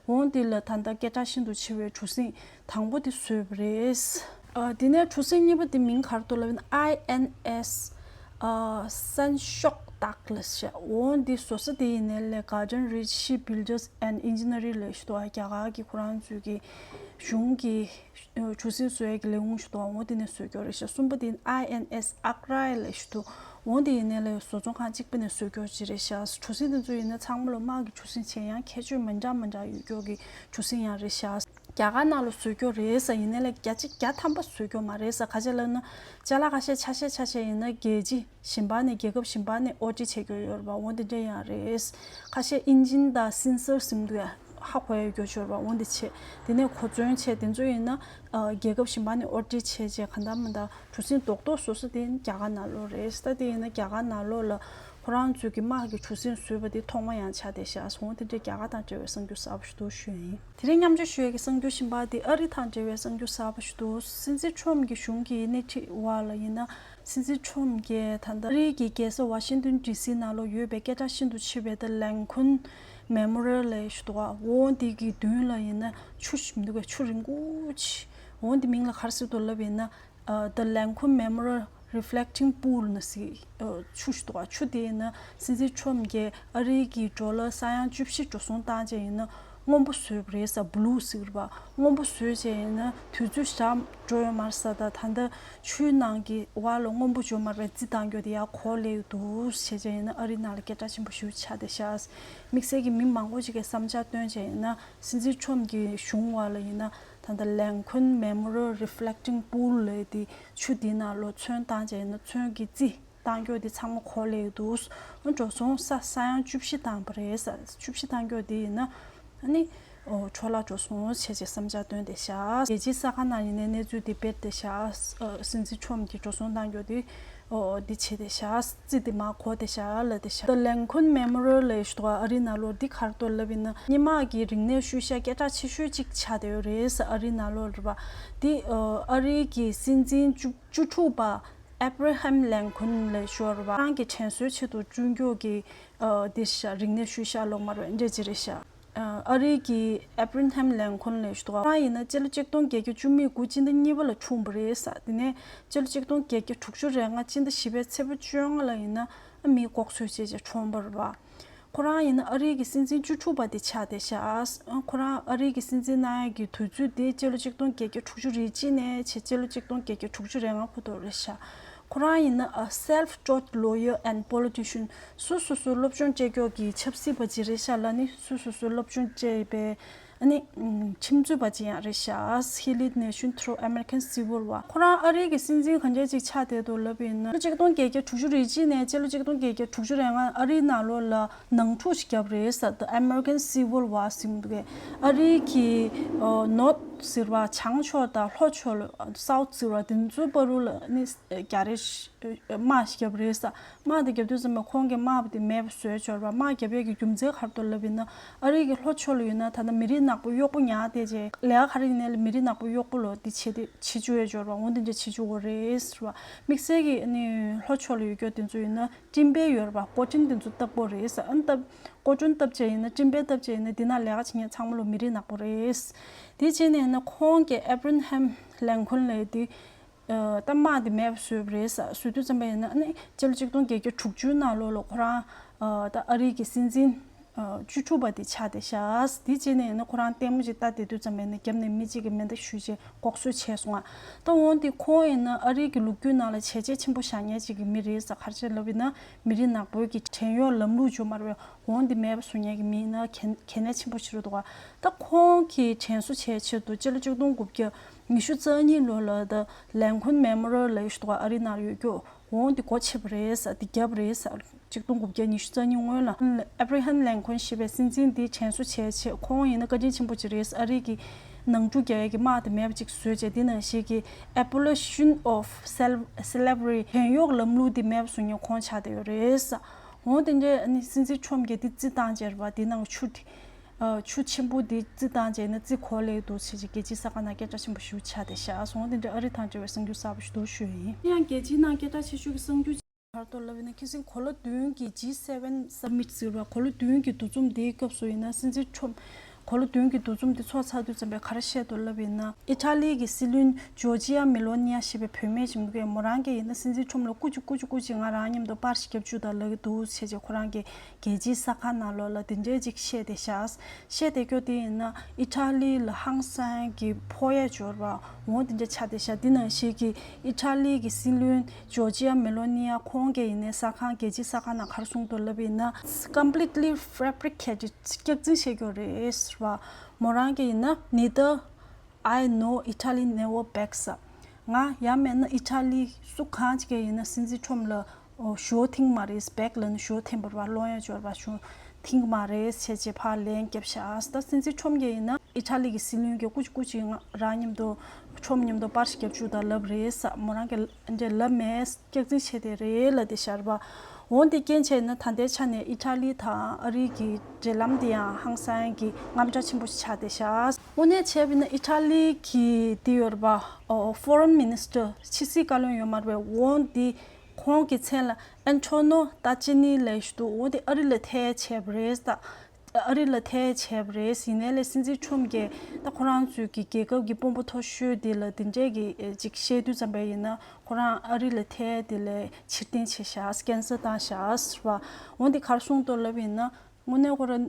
འོ་འདི་ལ་ད་ལྟ་སྐད་གྲགས་ཤིན་ཏུ་ཆེ་བའི་གྲུ་གཟིངས་དང་པོ་དེ་བཟོས་པ་རེད། ཨ་དེ་ནས་གྲུ་གཟིངས་གཉིས་པ་དེ་མིང་ག་རེ་འདུག་ལབ་ན། ཨའི་ཨེན་ཨེས་ཨ་སན་ཤོག་ཏག་ལབ་ཤག་འོ་འདི་བཟོ་ས་དེ་ཡིན་ནའི་ལས་Guardian Reach Shipbuilders and Engineering ལབ་ཞིག་འདུག་ཨ་རྒྱ་གར་གྱི་ཁོ་རང་ཚོའི་གི་གཞུང་གི་གྲུ་གཟིངས་བཟོ་ཡས་ཀྱི་ལས་ཁུངས་ཤིག་འདུག་འོ་དེ་ནས་བཟོས་རྒྱུ་རེད་ཤག་གསུམ་པ་དེ་ཨའི་ཨེན་ཨེས་ཨག་རའི་ལབ་ཞིག་འདུག་འོ་དེ་ཡིན་ནའི་ལས་བཟོ་ཚོང་ཁང་གཅིག་པ་ནས་བཟོས་རྒྱུ་ཅིག་རེད་ཤག་གྲུ་གཟིངས་དེ་ཚོ་ཡིན་ན་ཚང་མ་ལོ་དམག་གི་གྲུ་གཟིངས་བྱས། ཡང་ཁྱད་ཆོས་མི་འདྲ་མི་འདྲ་ཡོད་རྒྱུ་གི་གྲུ་གཟིངས་ཡང་རེད་ཤག་རྒྱ་གར་ནང་ལ་བཟོས་རྒྱུ་རེད་ཟེར་ཡིན་ནའི་ལས་བརྒྱ་ཆ་བརྒྱ་ཐམ་པ་བཟོས་རྒྱུ་མ་རེད་ཟེར། ག་ཅི་ལབ་ན་ཅ་ལག་ཁ་ཤས་ཆ་ཤས་ཆ་ཤས་ཡིན་ན་རྒྱལ་སྤྱི་གཞན་པ་ནས་རྒྱལ་ཁབ་གཞན་པ་ནས་ཨོར་ཌར་བྱེད་རྒྱུ་ཡོད་རེད་པ། འོ་དེ་འདྲ་ཡང་རེད། ཁ་ཤས་ཨིན་ཇིན་དང་སེན་སར་ཟེར་འདུག་ཡ་ཧ་གོ་ཡ་ཡོད་རྒྱུ་ཡོད་རེད་པ། འོ་འདི་བྱས། དེ་ནས་གོ་མཚོན་བྱས་དེ་ཚོ་ཡིན་ན་ཨ་རྒྱལ་ཁབ་གཞན་པ་ནས་ཨོར་ཌར་བྱས་བྱས་གང་ལྟར་མི་ལྟར་གྲུ་གཟིངས་རྡོག་རྡོག་བཟོ་ས་དེ་རྒྱ་གར་ནང་ལོགས་རེད། ད་དེ་ཡིན་ན་རྒྱ་གར་ནང་ལོགས་ལ་ཁོ་རང་ཚོས་ཀྱི་དམག་གི་གྲུ་གཟིངས་བཟོས་པ་དེ་ཐོག་མ་ཡང་ཆགས་བསྡད་ཤག་འོ་དེ་འདྲའི་རྒྱ་གར་དང་འབྲེལ་བའི་གསར་འགྱུར་གསར་པ་ཞིག་འདུག་ཞུས་ཡིན། དེ་རིང་མཉམ་སྤྱོད་ཞུ་ཡས་ཀྱི་གསར་འགྱུར་གཞན་པ་དེ་ཨ་རི་དང་འབྲེལ་བའི་གསར་འགྱུར་གསར་པ་ཞིག་འདུག་སྲིད་འཛིན་ཁྲོམ་གྱི་གཞུང་གི་སྣེ་ཁྲིད་འོག་ལ་ཡིན་ན། སྲིད་འཛིན་ཁྲོམ་གྱིས་ད་ལྟ་ཨ་རི་གི་རྒྱལ་ས་ཝ་ཤིང་ཏོན་ཌི་སི་ནང་ལོགས་ཡོད་པའི་སྐད་གྲགས་ཤིན་ཏུ་ཆེ་བའི་The Lincoln Memorial ལབ་ཞིག་འདུག་འོ་འདི་གི་མདུན་ལ་ཡིན་ན་ཆུ་ཞིག་མི་འདུག་གས། ཆུ་རིང་པོ་ཅིག་འོ་འདི་མིང་ལ་ག་རེ་ཟེར་འདུག་ལབ་ཡིན་ན། ཨ་The Lincoln Memorial Reflecting Pool ན་ཟེར་ཨ་ཆུ་ཞིག་འདུག་ཆུ་དེ་ཡིན་ན་སྲིད་འཛིན་ཁྲོམ་གྱིས་ཨ་རི་གི་ཌོ་ལར་ས་ཡ་བཅུ་བཞི་འགྲོ་སོང་བཏང་བྱས་ཡིན་ན་སྔོན་པོ་བཟོས་པ་རེད་ཟེར། བྷུ་ལུ་ཟེར་བ། སྔོན་པོ་བཟོས་བྱས་ཡིན་ན་དུས་ཚོད་ཞག་འགྲོ་ཡོད་མ་རེད་ཟེར། ད་ད་ལྟ་ཆུའི་ནང་གི་བར་ལ་སྔོན་པོ་འཇོ་མ་རེད་པས། རྩི་བཏང་རྒྱུ་དེ་ཡར་འཁོར་སླེབས་འདུག་བྱས་བྱས་ཡིན་ན་ཨ་རི་ནང་ལ་སྐད་གྲགས་ཆེན་པོ་ཞིག་ཆགས་བསྡད་ཤག་དམིགས་བསལ་གྱི་མི་མང་པོ་ཅིག་གིས་བསམ་འཆར་བཏོན་བྱས་ཡིན་ན་སྲིད་འཛིན་ཁྲོམ་གྱི་གཞུང་བར་ལ་ཡིན་ན་ད་ལྟ་Lincoln Memorial Reflecting Pool ལབ་དེ་ཆུ་དེའི་ནང་ལོགས་ཚོན་བཏང་བྱས་ཡིན་ན་ཚོན་གྱི་རྩི་བཏང་རྒྱུ་དེ་ཚང་མ་འཁོར་སླེབས་འདུག་འགྲོ་སོང་ས་ས་ཡ་བཅུ་བཞི་བཏང་པ་རེད་ཟེར། བཅུ་བཞི་བཏང་རྒྱུ་དེ་ཡིན་ན་ཨ་ནི་འཕྲོ་བརླག་འགྲོ་སོང་བྱས་བྱས་བསམ་འཆར་བཏོན་བསྡད་ཤག་རྒྱལ་སྤྱིའི་གསར་ཁང་ནང་ཡིན་ནའི་གནས་ཚུལ་དེ་སྤེལ་བསྡད་ཤག་སྲིད་འཛིན་ཁྲོམ་གྱིས་འགྲོ་སོང་བཏང་རྒྱུ་དེ་ ཨོ་འདི་བྱས་ཏེ་བཞག་རྩིས་འདི་མ་གོ་ཏེ་བཞག་ལ་ཏེ་བཞག་ད་ལན་ཁུན་མེ་མོ་རི་ཡལ་ལབ་ཡས་ཞིག་འདུག་ཨ་རིའི་ནང་ལོགས་འདི་ག་རེ་འདུག་ལབ་ཡིན་ན་སྔོན་མ་གི་རིག་གནས་ཤུལ་བཞག་སྐད་གྲགས་ཆེ་ཤོས་གཅིག་ཆགས་བསྡད་ཡོད་རེད། ཨ་རིའི་ནང་ལོགས་རེད་པ། འདི་ཨ་རིའི་གི་སྲིད་འཛིན་བཅུ་བཅུ་དྲུག་པ་ཨེབ་ར་ཧམ་ལན་ཁུན་ལབ་ཡས་ཞིག་ཡོད་རེད་པ། ཁོ་རང་གི་དྲན་གསོའི་ཆེད་དུ་བསྐྲུན་རྒྱུ་གི་ཨ་འདི་བཞག་རིག་གནས་ཤུལ་བཞག་ལོ་མ་རེད་འདྲ་ཅིག་རེད་ཤག་ཨ་རིའི་གི་ཨེབ་ར་ཧམ་ལན་ཁུན་ལབ་ཡས་ཞིག་འདུག་ཁོ་རང་ཡིན་ན་སྤྱི་ལོ་ཆིག་སྟོང་བརྒྱད་བརྒྱ་བཅུ་མེད་དགུ་སྤྱི་ཟླ་གཉིས་པ་ལ་འཁྲུངས་པ་རེད་ཟེར། དེ་ནས་སྤྱི་ལོ་ཆིག་སྟོང་བརྒྱད་བརྒྱ་དྲུག་ཅུ་རེ་ལྔ་སྤྱི་ཟླ་བཞི་པའི་ཚེས་པ་བཅོ་ལྔ་ལ་ཡིན་ན་ཨ་མིའི་ལྐོག་གསོད་བྱས་བྱས་བཀྲོངས་པ་རེད་པ། ཁོ་རང་ཡིན་ན་ཨ་རིའི་གི་སྲིད་འཛིན་བཅུ་དྲུག་པ་དེ་ཆགས་བསྡད་ཤག་ཨ་ཁོ་རང་ཨ་རིའི་གི་སྲིད་འཛིན་གནང་ཡས་ཀྱི་དུས་ཚོད་དེ་སྤྱི་ལོ་ཆིག་སྟོང་བརྒྱད་བརྒྱ་དྲུག་ཅུ་རེ་གཅིག་ནས་བྱས་སྤྱི་ལོ་ཆིག་སྟོང་བརྒྱད་བརྒྱ་དྲུག་ཅུ་རེ་ལྔ་བར་དུ་རེད་ཤག་ཁོ་རང་ཡིན་ན་ཨ་self-taught lawyer and politician སོ་སོ་སོ་སློབ་སྦྱོང་བྱེད་མཁན་གྱི་ཆབ་སྲིད་པ་ཅིག་རེད་ཤག་ལ་ནི་སོ་སོ་སོ་སློབ་སྦྱོང་བྱས་པའི་ཨ་ནི་ཁྲིམས་རྩོད་པ་ཅིག་ཡང་རེད་ཤག He led nation through American Civil War ཁོ་རང་ཨ་རིའི་གི་སྲིད་འཛིན་ག་འདྲ་ཅིག་ཆགས་བསྡད་འདུག་ལབ་ཡིན་ན་ཆིག་སྟོང་བརྒྱད་བརྒྱ་དྲུག་ཅུ་རེ་གཅིག་ནས་སྤྱི་ལོ་ཆིག་སྟོང་བརྒྱད་བརྒྱ་དྲུག་ཅུ་རེ་ལྔ་ཨ་རིའི་ནང་ལོགས་ལ་ནང་འཁྲུག་ཅིག་བརྒྱབ་རེད་ཟེར། The American Civil War ཟེར་གྱི་འདུག་གས། ཨ་རིའི་གི་ཨ་North ཟེར་བ་བྱང་ཕྱོགས་དང་ལྷོ་ཕྱོགས་ལ་South ཟེར་བ་དེ་ཚོའི་བར་དུ་ལ་ནི་རྒྱ་རེ་དམག་ཞིག་བརྒྱབ་རེད་ཟེར། དམག་དེ་བརྒྱབ་དུས་ཙམ་པ་ཁོང་གིས་དམག་དེ་མེད་པ་བཟོས་ཆོག་རེད་པ། དམག་བརྒྱབ་ཡས་ཀྱི་རྒྱུ་མཚན་ག་རེ་འདུག་ལབ་ཡིན་ན་ཨ་རི་གི་ལྷོ་ཕྱོགས་ལ་ཡོད་ན་ད་ལྟ་མི་རིགས་ནག་པོ་གཡོག་པོ་ཉར་བསྡད་བྱས་ལས་ཀ་ག་རེ་ཡིན་ནའི་ལ་མི་རིགས་ནག་པོ་གཡོག་པོ་ལོ་འདི་བྱེད་དེ་བྱེད་བཅུག་ཡས་ཆོག་རེད་པ། འོ་འདི་འདྲ་བྱེད་བཅུག་གི་རེད་ཟེར་བ། དམིགས་བསལ་གྱི་ནི་ལྷོ་ཕྱོགས་ལ་ཡོད་རྒྱུ་དེ་ཚོ་ཡིན་ན་སྤྲིན་པའི་ཡོད་རེད་པ། སྐོར་སྤྲིན་དེ་ཚོ་བཏབ་དགོས་རེད་ཟེར། ཨ་ནི་བཏབ་སྐོར་སྤྲིན་བཏབ་བྱས་ཡིན་ན་སྤྲིན་པའི་བཏབ་བྱས་ཡིན་ན་འདི་ན་ལས་ཀ་བྱེད་མཁན་ཚང་མ་ལོ་མི་རིགས་ནག་པོ་རེད། དེ་བྱས་ནས་ཡིན་ན་ཁོང་གིས་ཨེབ་ར་ཧམ་ལན་ཁུན་ལབ་ཡས་དེ། ཨ་ད་དམག་དེ་མེད་པ་བཟོས་པ་རེད་ཟེར། བཟོས་དུས་ཙམ་པ་ཡིན་ན་ཨ་ནི་སྤྱི་ལོ་ཆིག་སྟོང་བརྒྱད་བརྒྱ་དྲུག་ཅུ་ནང་ལོགས་ལ་ཁོ་རང་ཨ་ད་ཨ་རིའི་གི་སྲིད་འཛིན་ཨ་བཅུ་དྲུག་པ་དེ་ཆགས་བསྡད་ཤག་དེ་བྱས་ནས་ཡིན་ན་ཁོ་རང་ལྟད་མོ་ཅིག་ལྟ་བསྡད་དུས་ཙམ་པ་ཡིན་ན་རྒྱབ་ནས་མི་གཅིག་གིས་མེ་མདའ་གཞུས་བྱས་ལྐོག་གསོད་བྱས་སོང་ང་། ད་འོན་ཏེ་ཁོང་ཡིན་ན་ཨ་རིའི་གི་ལོ་རྒྱུས་ནང་ལ་བྱས་རྗེས་ཆེན་པོ་བཞག་མཁན་ཅིག་གི་མི་རེད་ཟེར། ག་རེ་བྱས་ལབ་ཡིན་ན་མི་རིགས་ནག་པོའི་གི་བྲན་གཡོག་ལམ་ལུགས་ཅིག་ཡོད་མ་རེད་པས། འོན་ཏེ་མེད་པ་བཟོ་མཁན་གྱི་མི་ཡིན་ན་གལ་གལ་གནད་ཆེན་པོ་ཞིག་རེད་འདུག་ག་ད་ཁོང་གིས་དྲན་གསོ་བྱེད་ཆེད་དུ་སྤྱི་ལོ་ཆིག་སྟོང་དགུ་བརྒྱ་ཉི་ཤུ་རྩ་གཉིས་ལོ་ལ་ད་ལན་ཁུན་མེ་མོ་རི་ཡལ་ལབ་ཡས་ཞིག་འདུག་ག་ཨ་རི་ནང་ཡོད་རྒྱུ། འོན་ཏེ་སྒོ་ཕྱེ་བ་རེད་ཟེར། དེ་བརྒྱབ་རེད་ཟེར། ཆིག་སྟོང་དགུ་བརྒྱ་ཉི་ཤུ་རྩ་གཉིས་སྔོན་ལ་ཨེབ་ར་ཧམ་ལན་ཁུན་ཞེས་པའི་སྲིད་འཛིན་འདིས་དྲན་གསོ་བྱས་བྱས་ཁོང་ཡིན་ན་བཀའ་དྲིན་ཆེན་པོ་ཅིག་རེད་ཟེར། ཨ་རི་གི་ནང་འཁྲུག་རྒྱག་ཡས་ཀྱི་དམག་དེ་མེད་པ་ཅིག་བཟོས་བྱས་འདི་ནང་བཞིན་གྱི་Abolition of Slavery བྲན་གཡོག་ལམ་ལུགས་འདི་མེད་པ་བཟོ་མཁན་ཁོང་ཆགས་བསྡད་ཡོད་རེད་ཟེར། འོ་དེ་འདྲའི་ཨ་ནི་སྲིད་འཛིན་ཁྲོམ་གྱིས་འདི་རྩིས་བཏང་བྱས་རེད་པ། འདི་ནང་ཆུ་དེ་ཨ་ཆུ་ཆེན་པོ་འདི་རྩིས་བཏང་བྱས་ན་རྩིས་གོ་ལེ་འདུག་ཟེར་བྱས་རྒྱལ་སྤྱིའི་གསར་ཁང་ནང་སྐད་གྲགས་ཆེན་པོ་ཞིག་ཆགས་བསྡད་ཤག་སོང་དེ་འདྲའི་ཨ་རི་དང་འབྲེལ་བའི་གསར་འགྱུར་གསར་པ་ཞིག་འདུག་ཞུ་ཡིན། དེ་ཡང་རྒྱལ་སྤྱིའི་ནང་སྐད་གྲགས་ཆེ་ཤོས་ཀྱི་གསར་འགྱུར་ག་རེ་འདུག་ལབ་ཡིན་ན་ཁ་སང་གོ་ལ་བདུན་གྱི་ཇི་སེ་ཝེན་སམ་མིཊ་ཟེར་བ་གོ་ལ་བདུན་གྱི་འདུ་འཛོམས་འདིའི་སྐབས་སུ་ཡིན་ན་སྲིད་འཛིན་ཁྲོམ་གོ་ལ་བདུན་གྱི་འདུ་འཛོམས་འདི་ཚོགས་ཚར་དུས་ཙམ་པས་ག་རེ་བཤད་འདུག་ལབ་ཡིན་ན་ཨི་ཊ་ལི་གི་སྲིད་བློན་ཇོར་ཇི་ཡ་མེ་ལོ་ནི་ཡ་ཞེས་པའི་བུད་མེད་ཅིག་འདུག་གས། མོ་རང་གིས་ཡིན་ན་སྲིད་འཛིན་ཁྲོམ་ལ་སྐུ་མཁྱེན་སྐུ་མཁྱེན་སྐུ་མཁྱེན་ང་རང་མཉམ་དུ་པར་ཞིག་རྒྱབ་བཅུག་དང་ལབ་ཀྱི་འདུག་ཟེར་བྱས་ཁོ་རང་གིས་རྒྱལ་སྤྱིའི་གསར་ཁང་ནང་ལོགས་ལ་འདི་འདྲའི་ཅིག་བཤད་བསྡད་ཤག་བཤད་བསྡད་རྒྱུ་དེ་ཡིན་ན་ཨི་ཊ་ལི་ལ་ཧང་སང་གི་ཕོག་ཡ་འབྱོར་བ་འོ་འདི་འདྲ་ཆགས་བསྡད་ཤག་འདི་ནང་བཞིན་གྱི་ཨི་ཊ་ལི་གི་སྲིད་བློན་ཇོར་ཇི་ཡ་མེ་ལོ་ནི་ཡ་ཁོང་གིས་ཡིན་ནའི་གསར་ཁང་རྒྱལ་སྤྱིའི་གསར་ཁང་ནང་ག་རེ་གསུངས་འདུག་ལབ་ཡིན་ན་completely fabricated སྐྱག་རྫུན་བཤད་རྒྱུ་རེད་ཟེར་བ། མོ་རང་གིས་ཡིན་ན་neither I nor Italy never back ཟེར། ང་ཡང་མིན་ན་ཨི་ཊ་ལི་སུ་གང་ཅིག་གིས་ཡིན་ན་སྲིད་འཛིན་ཁྲོམ་ལ་ཨོ་ཞུ་བ་འཐེན་གྱི་མ་རེད། བེག་ལབ་ན་ཞུ་བ་འཐེན་པ་རེད་པ། སློང་ཡ་འབྱོར་བ་ཞུ་འཐེན་གྱི་མ་རེད་བྱས་བྱས་ཕར་ལན་བརྒྱབ་ཤག་ད་སྲིད་འཛིན་ཁྲོམ་གྱིས་ཡིན་ན་ཨི་ཊ་ལི་གི་སྲིད་བློན་གྱིས་སྐུ་མཁྱེན་སྐུ་མཁྱེན་ང་རང་མཉམ་དུ་ཁྲོམ་མཉམ་དུ་པར་ཞིག་རྒྱབ་བཅུག་དང་ལབ་རེད་ཟེར། མོ་རང་གིས་འདྲ་ལབ་མེད། སྐྱག་རྫུན་བཤད་བསྡད་རེད་ལབ་བསྡད་ཤག་རེད་པ། འོན་ཏེ་རྐྱེན་བྱས་ན་ད་ལྟའི་ཆ་ནས་ཨི་ཊ་ལི་དང་ཨ་རི་གི་འབྲེལ་ལམ་དེ་ཡང་ཧང་སང་གི་དངངས་སྐྲག་ཆེན་པོ་ཞིག་ཆགས་བསྡད་ཤག་དངོས་གནས་བྱས་པ་ཡིན་ན་ཨི་ཊ་ལི་གི་དེ་ཡོད་རེད་པ། ཨོ་ཧྥོ་རེན་མི་ནིས་ཊར་ཕྱི་སྲིད་བཀའ་བློན་ཡོད་མ་རེད་པས། འོན་ཏེ་ཁོང་གི་མཚན་ལ་ཨན་ཊོ་ནོ་ཏ་ཅི་ནི་ལབ་ཀྱི་འདུག་འོན་ཏེ་ཨ་རི་ལ་ཐད་བྱས་པ་རེད་ད། ཨ་རི་ལ་ཐད་བྱས་པ་རེད། ཡིན་ནའི་ལས་སྲིད་འཛིན་ཁྲོམ་གྱིས་ད་ཁོ་རང་ཚོའི་གི་རྒྱལ་ཁབ་ཀྱི་དཔོན་པོ་མཐོ་ཤོས་དེ་ལ་དེ་འདྲས་ཀྱི་ཨེ་ཅིག་བཤད་དུས་ཙམ་པ་ཡིན་ན་ཁོ་རང་ཨ་རི་ལ་ཐད་དེ་ལས་ཕྱིར་འཐེན་བྱས་ཤག་ཀན་སེལ་བཏང་ཤག་ཟེར་བ། འོན་ཏེ་ག་རེ་གསུངས་འདུག་ལབ་ཡིན་ན་དངོས་གནས་ཁོ་རང་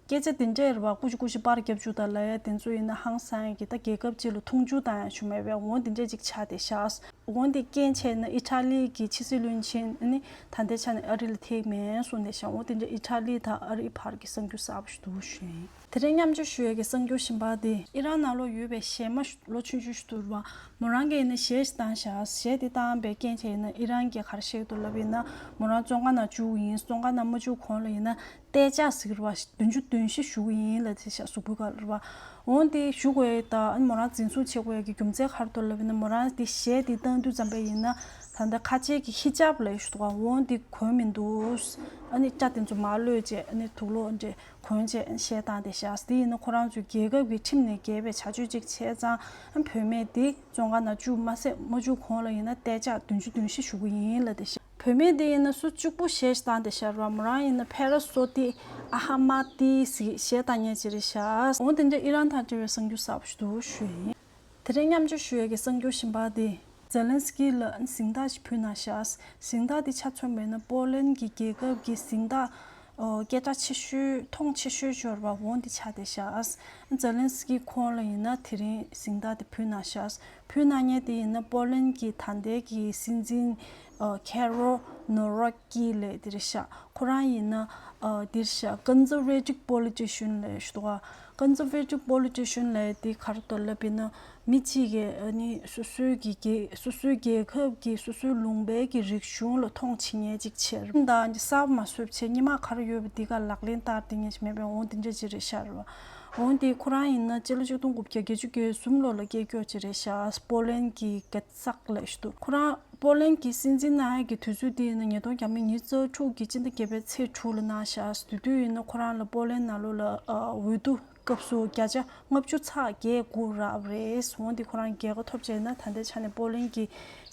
སྐད་ཆ་དེ་འདྲས་རེད་བ། སྐུ་མཁྱེན་སྐུ་མཁྱེན་པར་རྒྱབ་བཅུག་དང་ལབ་ཡ་དེ་ཚོ་ཡིན་ན་ཧང་སང་གི་ད་རྒྱལ་ཁབ་གཅིག་ལ་མཐོང་ཆུང་བཏང་ཡ་བྱུང་མེད་པས། འོན་དེ་འདྲས་ཅིག་ཆགས་བསྡད་ཤག་འོན་ཏེ་རྐྱེན་བྱས་ན་ཨི་ཊ་ལི་གི་ཕྱི་སྲིད་བློན་ཆེན་ནི་ད་ལྟའི་ཆ་ནས་ཨ་རི་ལ་ཐད་མེད་གསུངས་བསྡད་ཤག་འོ་དེ་འདྲ་ཨི་ཊ་ལི་དང་ཨ་རིའི་བར་གྱི་གསར་འགྱུར་གསར་པ་ཞིག་འདུག་ཞུ་ཡིན། དེ་རིང་མཉམ་སྤྱོད་ཞུ་ཡས་ཀྱི་གསར་འགྱུར་གཞན་པ་དེ་ཨི་རན་ནང་ལོགས་ཡོད་པའི་གཞས་མ་ལོ་ཆུང་ཆུང་ཞིག་འདུག་རེད་པ། མོ་རང་གིས་ཡིན་ན་གཞས་ཤིག་བཏང་ཤག་གཞས་དེ་བཏང་བའི་རྐྱེན་བྱས་ཡིན་ན་ཨི་རན་གྱིས་ག་རེ་བཤད་ཀྱི་འདུག་ལབ་ཡིན་ན་མོ་རང་བཙོན་ཁང་ནང་བཅུག་གི་ཡིན། བཙོན་ཁང་ནང་མ་བཅུག་གོང་ལ་ཡིན་ན་གཏད་ཆགས་ཟེར་གྱི་རེད་པ། བདུན་ཅུ་དོན་བཞི་ཞུ་གི་ཡིན་ལབ་བྱས་ཤག་གཟུགས་པོའི་སྒང་ལ་རེད་པ། འོན་ཏེ་ཞུ་དགོས་ཡ་དང་ཨ་ནི་མོ་རང་འཛིན་བཟུང་བྱེད་དགོས་ཡ་གི་རྒྱུ་མཚན་ག་རེ་འདུག་ལབ་ཡིན་ན་མོ་རང་དེ་གཞས་དེ་བཏང་དུས་ཙམ་པ་ཡིན་ན་ ད་ལྟ་ཁ་ཆེ་གི་ཧི་ཇབ་ལབ་ཡས་ཤིག་འདུག་ག་འོ་འདི་གོན་མི་འདུག་ཨ་ནི་སྐྱ་དེ་ཚོ་མར་གློད་བྱས་ཨ་ནི་དུག་ལོག་འདྲ་གོན་བྱས་ཨ་ནི་གཞས་བཏང་བསྡད་ཤག་དེ་ཡིན་ན་ཁོ་རང་ཚོའི་རྒྱལ་ཁབ་ཀྱི་ཁྲིམས་ནས་འགལ་བའི་བྱ་སྤྱོད་ཅིག་བྱས་ཙང་ཨ་ནི་བུད་མེད་དེ་བཙོན་ཁང་ནང་བཅུག་མ་ཟད་མ་བཅུག་གོང་ལ་ཡིན་ན་གཏན་འཇགས་བདུན་ཅུ་དོན་བཞི་ཞུ་གི་ཡིན་ལབ་བསྡད་ཤག་བུད་མེད་དེ་ཡིན་ན་སོ་གཅིག་པུ་གཞས་ཤིག་བཏང་བསྡད་ཤག་ར། མོ་རང་ཡིན་ན་ཕེ་ར་སོ་ཏི་ཨ་ཧ་མ་ཏི་ཟེར་གཞས་བཏང་མཁན་ཅིག་རེད་ཤག་འོ་དེ་འདྲ་ཨི་རན་དང་འབྲེལ་བའི་གསར་འགྱུར་གསར་པ་ཞིག་འདུག་ཞུ་ཡིན། དེ་རིང་མཉམ་སྤྱོད་ཞུ་ཡས་ཀྱི་གསར་འགྱུར་གཞན་པ་དེ། ཛེ་ལན་སི་ཀི་ལ་གཟེངས་རྟགས་ཤིག་ཕུལ་གནང་ཤག་གཟེངས་རྟགས་དེ་ཆ་མཚོན་པ་ཡིན་ན་པོ་ལན་གྱི་རྒྱལ་ཁབ་ཀྱི་གཟེངས་རྟགས་ཨོ་སྐད་གྲགས་ཆེ་ཤོས་མཐོང་ཆེ་ཤོས་འབྱོར་བ་འོ་འདི་ཆགས་བསྡད་ཤག་ཛེ་ལན་སི་ཀི་ཁོང་ལ་ཡིན་ན་དེ་རིང་གཟེངས་རྟགས་དེ་ཕུལ་གནང་ཤག་ཕུལ་གནང་མཁན་དེ་ཡིན་ན་པོ་ལན་གྱི་ད་ལྟའི་གི་སྲིད་འཛིན་ཨོ་ཁེ་རོ་ནོ་རོག་ཀི་ལབ་དེ་རེད་ཤག་ཁོ་རང་ཡིན་ན་ཨ་འདིར་བཞག་Conservative Politician་ལབ་ཞུ་དོ། Conservative Politician་ལབ་དེ་ག་རེ་འདུག་ལབ་པ་ཡིན་ན་མི་གཅིག་གིས་ཨ་ནི་སོ་སོའི་གི་རྒྱལ་སོ་སོའི་རྒྱལ་ཁབ་ཀྱི་སོ་སོའི་ལུང་པའི་གི་རིག་གཞུང་ལ་མཐོང་ཆེ་མཁན་ཅིག་བྱས་རེད། དང་གསར་པ་མ་བཟོས་བྱས་སྔོན་མ་ག་རེ་ཡོད་པ་འདི་ག་ལག་ལེན་བསྟར་བསྡད་མཁན་ཅིག་མེད་པས་འོ་འདི་འདྲ་ཅིག་རེད་ཤག་རེད་བ། འོ་འདི་ཁོ་རང་ཡིན་ན་སྤྱི་ལོ་ཆིག་སྟོང་དགུ་བརྒྱ་བརྒྱད་ཅུ་གྱ་གསུམ་ལོ་ལ་སྐྱེས་མཆེད་ཅིག་རེད་ཤག་པོ་ལན་གྱི་གེ་ཙག་ལབ་ཞུ་དོ། ཁོ་རང་པོ་ལན་གྱི་སྲིད་འཛིན་གནང་ཡས་ཀྱི་དུས་ཚོད་དེ་ཡིན་ན་ཉིས་སྟོང་ཉི་ཤུ་རྩ་དྲུག་གི་སྤྱི་ཟླ་བརྒྱད་པའི་ཚེས་དྲུག་ལ་གནང་ཤག་དེ་དུས་ཡིན་ན་ཁོ་རང་ལ་པོ་ལན་ནང་ལོགས་ལ་ཨ་འོས་བསྡུ་སྐབས་སུ་བརྒྱ་ཆ་ལྔ་བཅུ་ཚེག་བརྒྱད་དགུ་རག་པ་རེད། འོ་འདི་ཁོ་རང་རྒྱལ་ཁ་ཐོབ་བྱས་ན་ད་ལྟའི་ཆ་ནས་པོ་ལན་གྱི་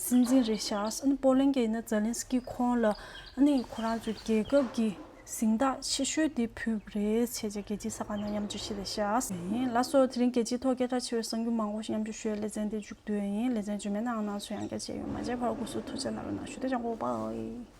སྲིད་འཛིན་རེད་ཤག་ཨ་ནི་པོ་ལན་གྱི་ཡིན་ན་ཛེ་ལན་སི་ཀི་ཁོང་ལ་ཨ་ནི་ཁོ་རང་ཚོའི་རྒྱལ་ཁབ་ཀྱི་གཟེངས་རྟགས་ཆེ་ཤོས་དེ་ཕུལ་བ་རེད། བྱས་རྗེས་རྒྱལ་སྤྱིའི་གསར་ཁང་ནང་མཉམ་སྤྱོད་བྱས་བསྡད་ཤག་ཡིན་ལགས་སོ། དེ་རིང་རྒྱལ་སྤྱིའི་ཐོག་སྐད་གྲགས་ཆེ་བའི་གསར་འགྱུར་མང་པོ་ཞིག་མཉམ་སྤྱོད་ཞུ་ཡས་ལེ་ཚན་དེ་མཇུག་བསྡུས་ཡིན། ལེ་ཚན་རྗེས་མའི་ནང་ནང་སུ་ཡང་བསྐྱར་མཇལ་ཡོང་། མ་མཇལ་བར་སྐུ་གཟུགས་ཐུགས་ཆེ་གནང་རོགས་གནང་ཞུ། དེ་ཅང་གོ་བའི།